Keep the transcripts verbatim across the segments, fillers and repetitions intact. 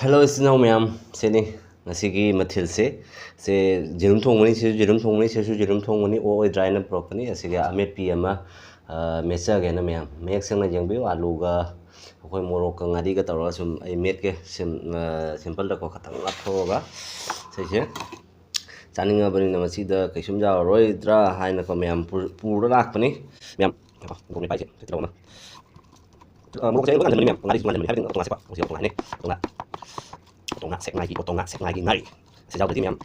Hello ꯏꯆꯤꯟ ꯏꯅꯥꯎ ꯃꯌꯥꯝ, ꯁꯤꯅꯤ ꯉꯁꯤꯒꯤ ꯃꯊꯦꯜꯁꯦ꯫ ꯁꯦ ꯌꯦꯔꯨꯝ ꯊꯣꯡꯕꯅꯤ, ꯁꯤꯁꯨ ꯌꯦꯔꯨꯝ ꯊꯣꯡꯕꯅꯤ, ꯁꯤꯁꯨ ꯌꯦꯔꯨꯝ ꯊꯣꯡꯕꯅꯤ, ꯑꯣꯛꯑꯣꯏꯗ꯭ꯔꯥ ꯍꯥꯏꯅ ꯄꯨꯔꯛꯄꯅꯤ꯫ ꯑꯁꯤꯒ ꯑꯃꯦꯠꯄꯤ ꯑꯃ, ꯑ, ꯃꯦꯠꯆꯒꯦꯅ ꯃꯌꯥꯝ꯫ ꯃꯌꯦꯛ ꯁꯦꯡꯅ ꯌꯦꯡꯕꯤꯌꯨ, ꯑꯂꯨꯒ ꯑꯩꯈꯣꯏ ꯃꯣꯔꯣꯛꯀ ꯉꯥꯔꯤꯒ ꯇꯧꯔꯒ ꯁꯨꯝ ꯑꯩ ꯃꯦꯠꯀꯦ꯫ ꯁꯤꯝ-, ꯑ, ꯁꯤꯝꯄꯜꯗꯀꯣ, ꯈꯇꯪ ꯂꯥꯞꯊꯣꯛꯑꯒ ꯁꯤꯁꯦ ꯆꯥꯅꯤꯡꯉꯕꯅꯤꯅ ꯃꯁꯤꯗ ꯀꯩꯁꯨꯝ ꯌꯥꯎꯔꯔꯣꯏꯗ꯭ꯔꯥ ꯍꯥꯏꯅꯀꯣ ꯃꯌꯥꯝ ꯄꯨ-, ꯄꯨꯔ ꯂꯥꯛꯄꯅꯤ꯫ ꯃꯌꯥꯝ ꯉꯥꯏꯈꯣ, ꯃꯣꯔꯣꯛ ꯃꯦꯠꯄ ꯍꯥꯏꯁꯦ ꯇꯤꯜꯍꯧ ꯑꯃ꯫ ꯑ, ꯃꯣꯔꯣꯛꯁꯦ ꯑꯩ ꯂꯣꯏ ꯉꯥꯟꯁꯤꯟꯕꯅꯤ ꯃꯌꯥꯝ꯫ ꯉꯥꯔꯤꯁꯨ ꯉꯥꯟꯁꯤꯟꯕꯅꯤ ꯍꯥꯏꯕꯗꯤ ꯑꯣꯇꯣ ꯉꯥꯁꯦꯀꯣ꯫ ꯍꯧꯖꯤꯛ ꯑꯣꯇꯣ ꯉꯥꯅꯤ꯫ ꯑꯣꯇꯣ ꯉꯥ, ꯑꯣꯇꯣ ꯉꯥ ꯁꯦꯛꯃꯥꯏꯒꯤ, ꯑꯣꯇꯣ ꯉꯥ ꯁꯦꯛꯃꯥꯏꯒꯤ ꯉꯥꯔꯤ꯫ ꯁꯤ ꯌꯥꯎꯗ꯭ꯔꯗꯤ ꯃꯌꯥꯝ꯫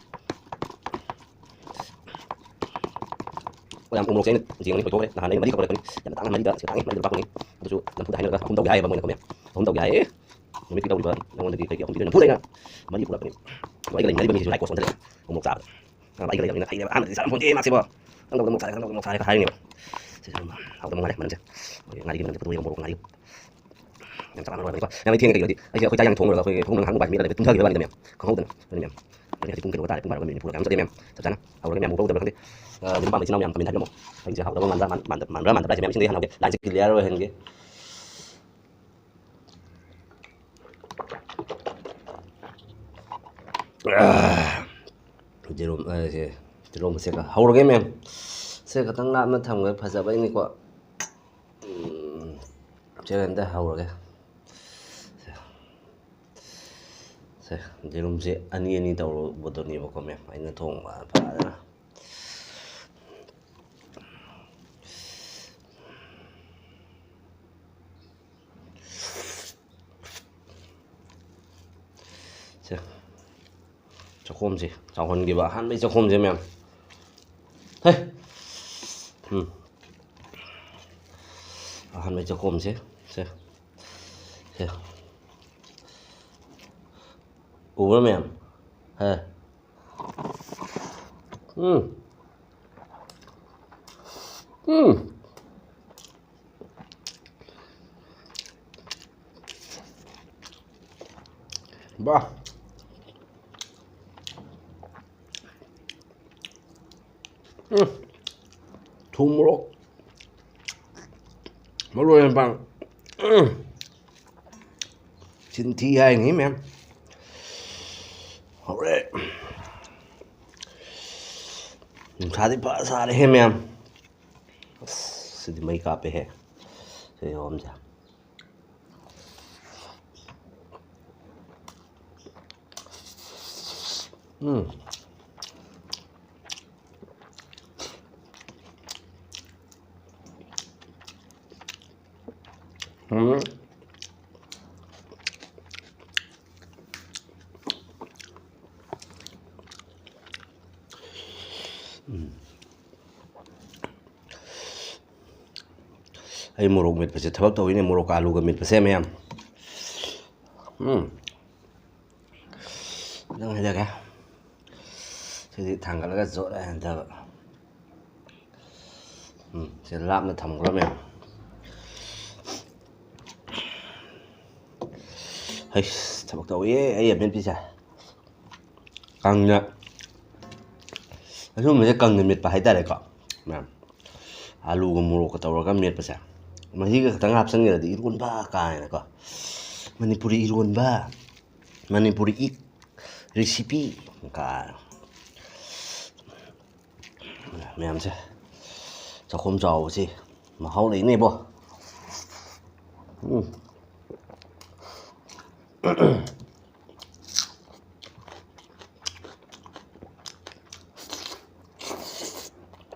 ꯑꯣ, ꯌꯥꯝ ꯎꯃꯣꯔꯣꯛꯁꯦ ꯑꯩꯅ ꯌꯦꯡꯉꯅꯤ, ꯂꯣꯏꯊꯣꯛꯈ꯭ꯔꯦ꯫ ꯅꯍꯥꯟ ꯑꯩꯅ ꯃꯔꯤ ꯈꯛ ꯄꯨꯔꯛꯄꯅꯤ꯫ ꯌꯥꯝꯅ ꯇꯥꯡꯅ ꯃꯔꯤꯗ ꯁꯤ ꯇꯥꯡꯉꯦ, ꯃꯔꯤꯗ ꯂꯨꯄꯥ ꯀꯨꯟꯅꯤ꯫ ꯑꯗꯨꯁꯨ ꯅꯝꯐꯨꯗ ꯍꯥꯏꯅꯔꯒ ꯑꯍꯨꯝ ꯇꯧꯒꯦ ꯍꯥꯏꯌꯦꯕ ꯃꯣꯏꯅꯀꯣ ꯃꯌꯥꯝ꯫ ꯑꯍꯨꯝ ꯇꯧꯒꯦ ꯍꯥꯏꯌꯦ꯫ ꯅꯨꯃꯤꯠꯀꯤ ꯇꯧꯔꯤꯕ ꯅꯉꯣꯟꯗꯗꯤ ꯀꯩꯒꯤ ꯑꯍꯨꯝ ꯄꯤꯗꯣꯏꯅꯣ? ꯅꯝꯐꯨꯗ ꯑꯩꯅ ꯃꯔꯤ ꯄꯨꯔꯛꯄꯅꯤ꯫ ꯑꯗꯣ ꯑꯩꯒ ꯂꯩꯃꯤꯟꯅꯔꯤꯕ ꯃꯤꯁꯤꯁꯨ ꯂꯥꯏꯀꯣ ꯁꯣꯟꯖꯜꯂꯛꯑꯦ꯫ ꯑꯃꯨꯛ ꯆꯥꯕꯗ꯫ ꯑ, ꯑꯩꯒ ꯂꯩꯃꯤꯟꯅꯔꯤꯕ ꯍꯩꯅꯕ ꯑꯍꯥꯟꯕꯗꯗꯤ ꯆꯥꯔꯝ ꯄꯣꯟꯇꯦ ꯃꯥꯁꯤꯕꯣ꯫ ꯈꯪꯗꯕꯗ ꯃꯣꯔꯣꯛ ꯁꯥꯔꯦ, ꯈꯪꯗꯕꯗ ꯃꯣꯔꯣꯛ ꯁꯥꯔꯦꯒ ꯍꯥꯏꯔꯤꯅꯦꯕ꯫ ꯁꯤꯁꯨ ꯑꯗꯨꯝ ꯍꯥꯎꯗꯧ ꯃꯥꯜꯂꯦ ꯃꯅꯝꯁꯦ꯫ ꯑꯩꯈꯣꯏꯒꯤ ꯉꯥꯔꯤꯒꯤ ꯃꯅꯝꯁꯦ ꯐꯨꯠꯇꯣꯛꯑꯒ ꯃꯣꯔꯣꯛ ꯉꯥꯔꯤ꯫ ꯌꯥꯝ ꯆꯞ ꯃꯥꯟꯅꯕ ꯑꯣꯏꯔꯝꯒꯅꯤꯀꯣ꯫ ꯌꯥꯝ ꯊꯦꯡꯅ ꯀꯩꯒꯤꯅꯣꯗꯤ ꯑꯩꯁꯦ ꯑꯩꯈꯣꯏ ꯆꯥꯛ ꯌꯥꯝ ꯊꯣꯡꯉꯨꯔꯒ ꯑꯩꯈꯣꯏꯒꯤ ꯐꯃꯨꯡ ꯃꯅꯨꯡ ꯍꯥꯡ ꯅꯨꯡꯉꯥꯏ ꯃꯤꯠꯅ ꯂꯩꯕ ꯇꯨꯝꯊꯈꯤꯕ ꯋꯥꯅꯤꯗ ꯃꯌꯥꯝ꯫ ꯈꯪꯍꯧꯗꯅ꯫ ꯑꯗꯨꯅ ꯃꯌꯥꯝ꯫ ꯑꯗꯨꯗꯤ ꯍꯧꯖꯤꯛ ꯄꯨꯡ ꯀꯩꯅꯣ ꯇꯥꯔꯦ, ꯄꯨꯡ ꯕꯥꯔꯣꯒ ꯃꯤꯅꯤꯠ ꯅꯤꯐꯨ ꯌꯥꯝ ꯆꯠꯂꯦ ꯃꯌꯥꯝ꯫ ꯆꯞ ꯆꯥꯅ ꯍꯧꯔꯒ ꯃꯌꯥꯝ ꯎꯕ ꯎꯗꯕ꯭ꯔꯥ ꯈꯪꯗꯦ꯫ ꯑ, ꯌꯦꯔꯨꯝ ꯄꯥꯝꯕ ꯏꯆꯤꯟ ꯏꯅꯥꯎ ꯃꯌꯥꯝ comment ꯍꯥꯏꯕꯤꯔꯝꯃꯣ꯫ ꯑꯩꯁꯦ ꯍꯥꯎꯗꯕ ꯃꯥꯟꯕ꯭ꯔꯥ, ꯃꯥꯟ-, ꯃꯥꯟꯗ-, ꯃꯥꯟꯕ꯭ꯔꯥ ꯃꯥꯟꯗꯕ꯭ꯔꯥ ꯍꯥꯏꯁꯦ ꯃꯌꯥꯝꯁꯤꯡꯗ ꯍꯥꯟꯅ ꯍꯧꯒꯦ꯫ Line ꯁꯦ clear ꯑꯣꯏꯍꯟꯒꯦ꯫ ꯑꯥ, ꯌꯦꯔꯨꯝ, ꯑ, ꯁꯦ, ꯌꯦꯔꯨꯝ ꯁꯦ ꯍꯧꯔꯒꯦ ꯃꯌꯥꯝ꯫ ꯁꯦ ꯈꯇꯪ ꯂꯥꯞꯅ ꯊꯝꯒꯦ, ꯐꯖꯕꯩꯅꯤꯀꯣ꯫ ꯎꯝ, ꯁꯦ ꯑꯝꯇ ꯍꯧꯔꯒꯦ꯫ ꯁꯦ, ꯁꯦ, ꯌꯦꯔꯨꯝꯁꯦ ꯑꯅꯤ ꯑꯅꯤ ꯇꯧꯔꯨꯕꯗꯨꯅꯦꯕꯀꯣ ꯃꯌꯥꯝ, ꯑꯩꯅ ꯊꯣꯡꯕ ꯐꯖꯅ꯫ ꯁꯦ, ꯆꯥꯛꯈꯣꯝꯁꯦ ꯆꯥꯎꯍꯟꯈꯤꯕ, ꯑꯍꯥꯟꯕꯩ ꯆꯥꯛꯈꯣꯝꯁꯦ ꯃꯌꯥꯝ꯫ ꯍꯦ! ꯎꯝ꯫ ꯑꯍꯥꯟꯕꯩ ꯆꯥꯛꯈꯣꯝꯁꯦ, ꯁꯦ, ꯁꯦ꯫ ꯎꯕ꯭ꯔꯥ ꯃꯌꯥꯝ? ꯍꯦ꯫ ꯎꯝ꯫ ꯎꯝ꯫ ꯕꯥ꯫ ꯎꯝ꯫ ꯊꯨꯝ ꯃꯣꯔꯣꯛ꯫ ꯃꯔꯣꯏ ꯃꯄꯥꯡ꯫ ꯎꯝ꯫ ꯆꯤꯟꯊꯤ ꯍꯥꯏꯅꯤ ꯃꯌꯥꯝ꯫ ꯍꯧꯔꯦ꯫ ꯅꯨꯡꯁꯥꯗꯤ ꯐꯖ ꯁꯥꯔꯦꯍꯦ ꯃꯌꯥꯝ꯫ ꯑꯁ, ꯁꯤꯗꯤ ꯃꯩ ꯀꯥꯞꯄꯦꯍꯦ꯫ ꯁꯤ ꯌꯦꯡꯉꯣ ꯑꯝꯁꯦ꯫ ꯎꯝ꯫ ꯎꯝ꯫ ꯎꯝ꯫ ꯑꯩ ꯃꯣꯔꯣꯛ ꯃꯦꯠꯄꯁꯦ ꯊꯕꯛ ꯇꯧꯋꯤꯅꯦ, ꯃꯣꯔꯣꯛꯀ ꯑꯥꯂꯨꯒ ꯃꯦꯠꯄꯁꯦ ꯃꯌꯥꯝ꯫ ꯎꯝ꯫ ꯈꯤꯇꯪ ꯍꯩꯖꯒꯦ꯫ ꯁꯤꯗꯤ ꯊꯥꯡꯒꯠꯂꯒ ꯖꯣꯠ ꯍꯥꯏꯅ ꯊꯕ꯫ ꯎꯝ, ꯁꯤ ꯂꯥꯞꯅ ꯊꯝꯈ꯭ꯔꯣ ꯃꯌꯥꯝ꯫ ꯍꯩꯁ, ꯊꯕꯛ ꯇꯧꯋꯤꯌꯦ ꯑꯩ ꯑꯃꯦꯠꯄꯤꯁꯦ꯫ ꯀꯪꯅ, ꯑꯁꯨꯝꯕꯁꯦ ꯀꯪꯅ ꯃꯦꯠꯄ ꯍꯥꯏꯇꯥꯔꯦꯀꯣ ꯃꯌꯥꯝ꯫ ꯑꯥꯂꯨꯒ ꯃꯣꯔꯣꯛꯀ ꯇꯧꯔꯒ ꯃꯦꯠꯄꯁꯦ꯫ ꯃꯍꯤꯒ ꯈꯤꯇꯪ ꯍꯥꯞꯆꯤꯟꯈ꯭ꯔꯗꯤ ꯏꯔꯣꯟꯕ ꯀꯥꯏꯅꯀꯣ꯫ ꯃꯅꯤꯄꯨꯔꯤ ꯏꯔꯣꯟꯕ, ꯃꯅꯤꯄꯨꯔꯤ ꯏꯛ ꯔꯤꯁꯤꯄꯤ ꯀꯥꯏꯅ꯫ ꯃꯌꯥꯝꯁꯦ, ꯆꯥꯛꯈꯣꯝ ꯆꯥꯎꯕꯁꯤ ꯃꯍꯥꯎ ꯂꯩꯅꯦꯕꯣ꯫ ꯎꯝ꯫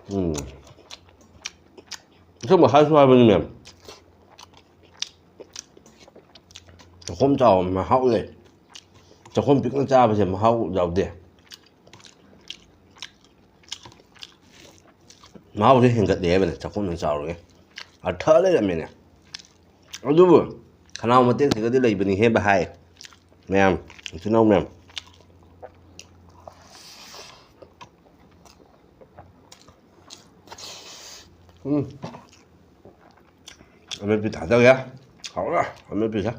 ꯎꯝ꯫ ꯑꯆꯨꯝꯕ ꯍꯥꯏꯁꯨ ꯍꯥꯏꯕꯅꯤ ꯃꯌꯥꯝ꯫ ꯆꯥꯛꯈꯣꯝ ꯆꯥꯎꯕ ꯃꯍꯥꯎ ꯂꯩ꯫ ꯆꯥꯛꯈꯣꯝ ꯄꯤꯛꯅ ꯆꯥꯕꯁꯦ ꯃꯍꯥꯎ ꯌꯥꯎꯗꯦ꯫ ꯃꯍꯥꯎꯁꯦ ꯍꯦꯟꯒꯠꯂꯦ ꯍꯥꯏꯕꯅꯦ ꯆꯥꯛꯈꯣꯝꯅ ꯆꯥꯎꯔꯒ꯫ ꯑꯔꯊ ꯂꯩꯔꯝꯃꯦꯅꯦ꯫ ꯑꯗꯨꯕꯨ ꯈꯅꯥꯎ ꯃꯇꯦꯛꯁꯤꯒꯗꯤ ꯂꯩꯕꯅꯤꯍꯦ ꯚꯥꯏ꯫ ꯃꯌꯥꯝ, ꯏꯆꯤꯟ ꯏꯅꯥꯎ ꯃꯌꯥꯝ꯫ ꯎꯝ꯫ ꯑꯃꯦꯠꯄꯤ ꯊꯥꯗꯒꯦ꯫ ꯍꯥꯎꯔꯦ ꯑꯃꯦꯠꯄꯤꯁꯦ꯫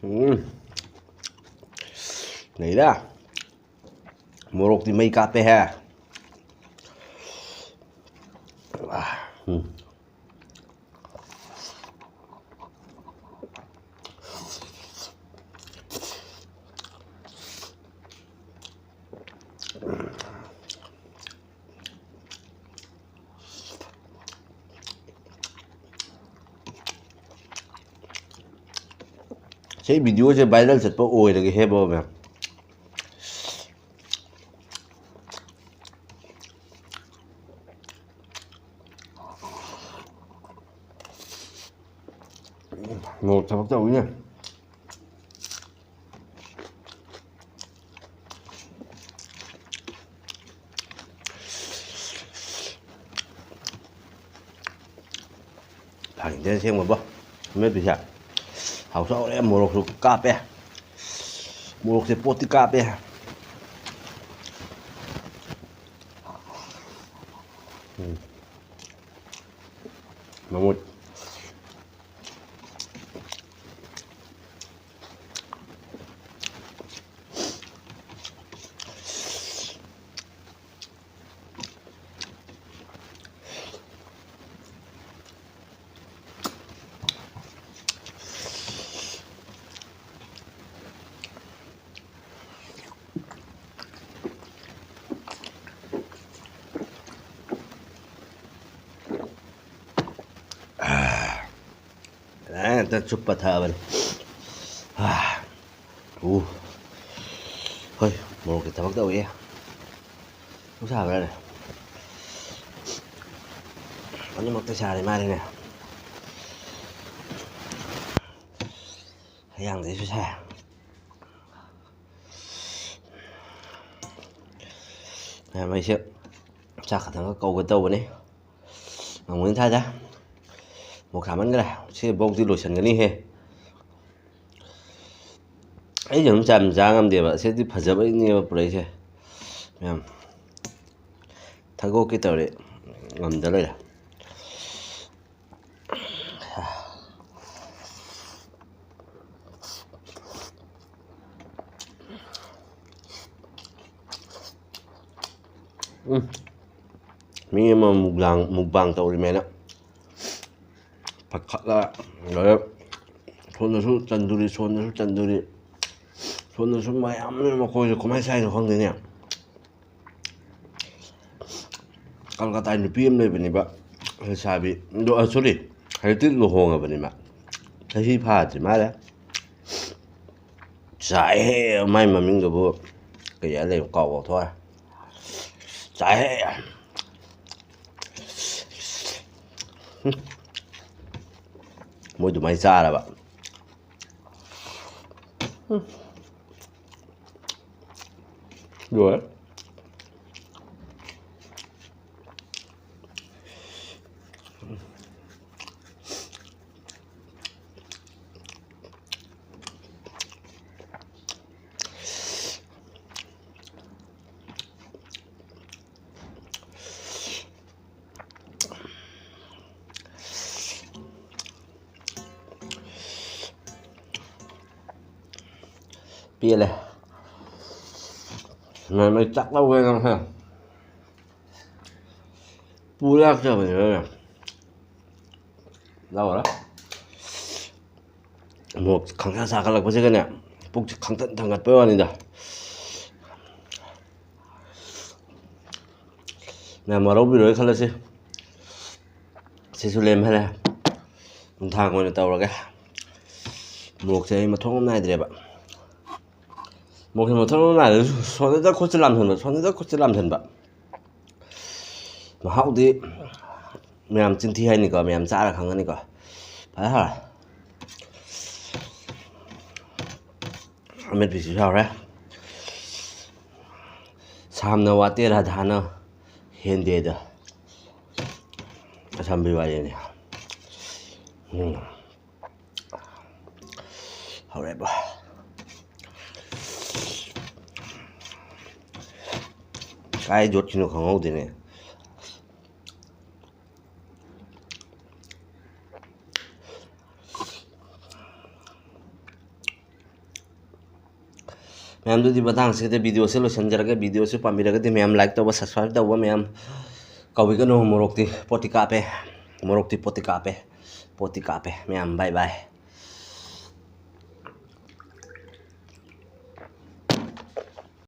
ꯎꯝ꯫ ꯅꯩꯔꯦ꯫ ꯃꯣꯔꯣꯛꯇꯤ ꯃꯩ ꯀꯥꯞꯄꯦꯍꯦ꯫ ꯎꯝ꯫ ꯁꯤ video ꯁꯦ viral ꯆꯠꯄ ꯑꯣꯏꯔꯒꯦ ꯍꯦꯕꯣ ꯃꯌꯥꯝ꯫ ꯃꯣꯔꯣꯛ ꯊꯕꯛ ꯇꯧꯋꯤꯅꯦ꯫ ꯐꯥꯒꯤꯗꯤ ꯑꯁꯦꯡꯕꯕꯣ꯫ ꯑꯃꯦꯠꯄꯤꯁꯦ ꯍꯥꯎꯁꯨ ꯍꯥꯎꯔꯦ, ꯃꯣꯔꯣꯛꯁꯨ ꯀꯥꯞꯄꯦ꯫ ꯃꯣꯔꯣꯛꯁꯦ ꯄꯣꯠꯇꯤ ꯀꯥꯞꯄꯦ꯫ ꯎꯝ꯫ ꯃꯃꯨꯠ꯫ ꯑꯥ, ꯉꯁꯥꯏ ꯉꯥꯛꯇ ꯆꯨꯞꯄ ꯊꯛꯑꯕꯅꯤ꯫ ꯑꯥ, ꯎ꯫ ꯍꯣꯏ, ꯃꯣꯔꯣꯛꯀꯤ ꯊꯕꯛ ꯇꯧꯏ꯫ ꯁꯨꯛ ꯁꯥꯕ꯭ꯔꯥꯅꯦ? ꯑꯅꯤꯃꯛꯇ ꯁꯥꯔꯤ ꯃꯥꯜꯂꯤꯅꯦ꯫ ꯍꯌꯥꯡꯗꯩꯁꯨ ꯁꯥꯏ꯫ ꯃꯌꯥꯝ, ꯑꯩꯁꯦ ꯆꯥꯛ ꯈꯛꯇꯪꯒ ꯀꯧꯒꯦ ꯇꯧꯕꯅꯤ꯫ ꯉꯝꯒꯅꯤ ꯊꯥꯖ꯫ ꯃꯣꯛ ꯁꯥꯃꯟꯈ꯭ꯔꯦ꯫ ꯁꯤ ꯕꯣꯛꯇꯤ ꯂꯣꯏꯁꯤꯟꯒꯅꯤꯍꯦ꯫ ꯑꯩꯁꯦ ꯑꯗꯨꯝ ꯆꯥ-, ꯆꯥ ꯉꯝꯗꯦꯕ꯫ ꯁꯤꯗꯤ ꯐꯖꯕꯩꯅꯦꯕ ꯄꯨꯔꯛꯏꯁꯦ꯫ ꯃꯌꯥꯝ, ꯊꯛꯇꯣꯛꯀꯦ ꯇꯧꯔꯦ꯫ ꯉꯝꯗ ꯂꯩꯔꯦ꯫ ꯎꯝ꯫ ꯃꯤ ꯑꯃ ꯃꯨꯛꯕꯥꯡ, ꯃꯨꯛꯕꯥꯡ ꯇꯧꯔꯤꯃꯦꯅ ꯄꯥꯏꯈꯠꯂ ꯂꯣꯏꯔꯦ꯫ ꯁꯣꯝꯗꯁꯨ ꯇꯟꯗꯨꯔꯤ, ꯁꯣꯝꯗꯁꯨ ꯇꯟꯗꯨꯔꯤ, ꯁꯣꯝꯗꯁꯨ ꯃꯌꯥꯝ ꯑꯃ ꯃꯈꯣꯏꯁꯨ ꯀꯃꯥꯏꯅ ꯆꯥꯏꯅꯣ ꯈꯪꯗꯦꯅꯦ꯫ ꯀꯜꯀꯇꯥꯒꯤ ꯅꯨꯄꯤ ꯑꯃ ꯂꯩꯕꯅꯦꯕ, ꯂꯩꯁꯥꯕꯤ꯫ ꯑꯗꯣ, ꯑ, sorry, ꯍꯧꯖꯤꯛꯇꯤ ꯂꯨꯍꯣꯡꯉꯕꯅꯤ ꯃꯥ꯫ ꯆꯍꯤ ꯐꯥꯗ꯭ꯔꯤ ꯃꯥꯜꯂꯦ꯫ ꯆꯥꯏꯍꯦ꯫ ꯃꯥꯏ ꯃꯃꯤꯡꯗꯨꯕꯨ ꯀꯩ ꯍꯥꯏ ꯂꯩꯕ ꯀꯥꯎꯕ ꯊꯣꯛꯑꯦ꯫ ꯆꯥꯏꯍꯦ꯫ ꯃꯣꯏ ꯑꯗꯨꯃꯥꯏꯅ ꯆꯥꯔꯕ꯫ ꯂꯣꯏꯔꯦ꯫ ꯄꯦꯜꯂꯦ꯫ ꯃꯌꯥꯝ ꯑꯩ ꯆꯥꯛ ꯂꯧꯒꯦ ꯅꯪꯁꯦ꯫ ꯄꯨ ꯂꯥꯛꯆꯕꯅꯦ ꯅꯪꯅ꯫ ꯂꯧꯔ꯫ ꯃꯣꯔꯣꯛ ꯈꯪꯁꯥ ꯁꯥꯒꯠꯂꯛꯄꯁꯤꯒꯅꯦ ꯄꯨꯛꯁꯦ ꯈꯪꯊꯟ ꯊꯟꯒꯠꯄꯩ ꯋꯥꯅꯤꯗ꯫ ꯃꯌꯥꯝ ꯋꯥꯔꯧꯕꯤꯔꯣꯏ ꯈꯜꯂꯁꯤ꯫ ꯁꯤꯁꯨ ꯂꯦꯝꯍꯜꯂꯦ꯫ ꯅꯨꯡꯗꯥꯡ ꯑꯣꯏꯅ ꯇꯧꯔꯒꯦ꯫ ꯃꯣꯔꯣꯛꯁꯦ ꯑꯩ ꯃꯊꯣꯡ ꯑꯃ ꯅꯥꯏꯗ꯭ꯔꯦꯕ꯫ ꯃꯣꯔꯣꯛꯁꯦ ꯃꯊꯣꯡ ꯑꯃ ꯅꯥꯏꯗ꯭ꯔꯁꯨ ꯁꯣꯝꯗꯗ ꯈꯨꯠꯁꯦ ꯂꯥꯝꯁꯟꯕ, ꯁꯣꯝꯗꯗ ꯈꯨꯠꯁꯦ ꯂꯥꯝꯁꯟꯕ꯫ ꯃꯍꯥꯎꯗꯤ ꯃꯌꯥꯝ ꯆꯤꯟꯊꯤ ꯍꯥꯏꯅꯤꯀꯣ, ꯃꯌꯥꯝ ꯆꯥꯔ ꯈꯪꯒꯅꯤꯀꯣ꯫ ꯐꯖ ꯍꯥꯎꯔꯦ꯫ ꯑꯃꯦꯠꯄꯤꯁꯤꯁꯨ ꯍꯥꯎꯔꯦ꯫ ꯁꯥꯝꯅ ꯋꯥꯇꯦ ꯔꯥꯙꯥꯅ ꯍꯦꯟꯗꯦꯗ꯫ ꯑꯁꯝꯕꯤ ꯋꯥꯔꯤꯅꯤ꯫ ꯎꯝ꯫ ꯍꯧꯔꯦꯕ꯫ ꯀꯥꯏ ꯌꯣꯠꯈꯤꯅꯣ ꯈꯪꯍꯧꯗꯦꯅꯦ꯫ ꯃꯌꯥꯝꯗꯨꯗꯤ ꯃꯇꯥꯡꯁꯤꯗ videoꯁꯦ ꯂꯣꯏꯁꯤꯟꯖꯔꯒꯦ꯫ Videoꯁꯦ ꯄꯥꯝꯕꯤꯔꯒꯗꯤ ꯃꯌꯥꯝ like ꯇꯧꯕ, subscribe ꯇꯧꯕ ꯃꯌꯥꯝ ꯀꯥꯎꯕꯤꯒꯅꯨ꯫ ꯃꯣꯔꯣꯛꯇꯤ ꯄꯣꯠꯇꯤ ꯀꯥꯞꯄꯦ, ꯃꯣꯔꯣꯛꯇꯤ ꯄꯣꯠꯇꯤ ꯀꯥꯞꯄꯦ, ꯄꯣꯠꯇꯤ ꯀꯥꯞꯄꯦ꯫ ꯃꯌꯥꯝ bye bye꯫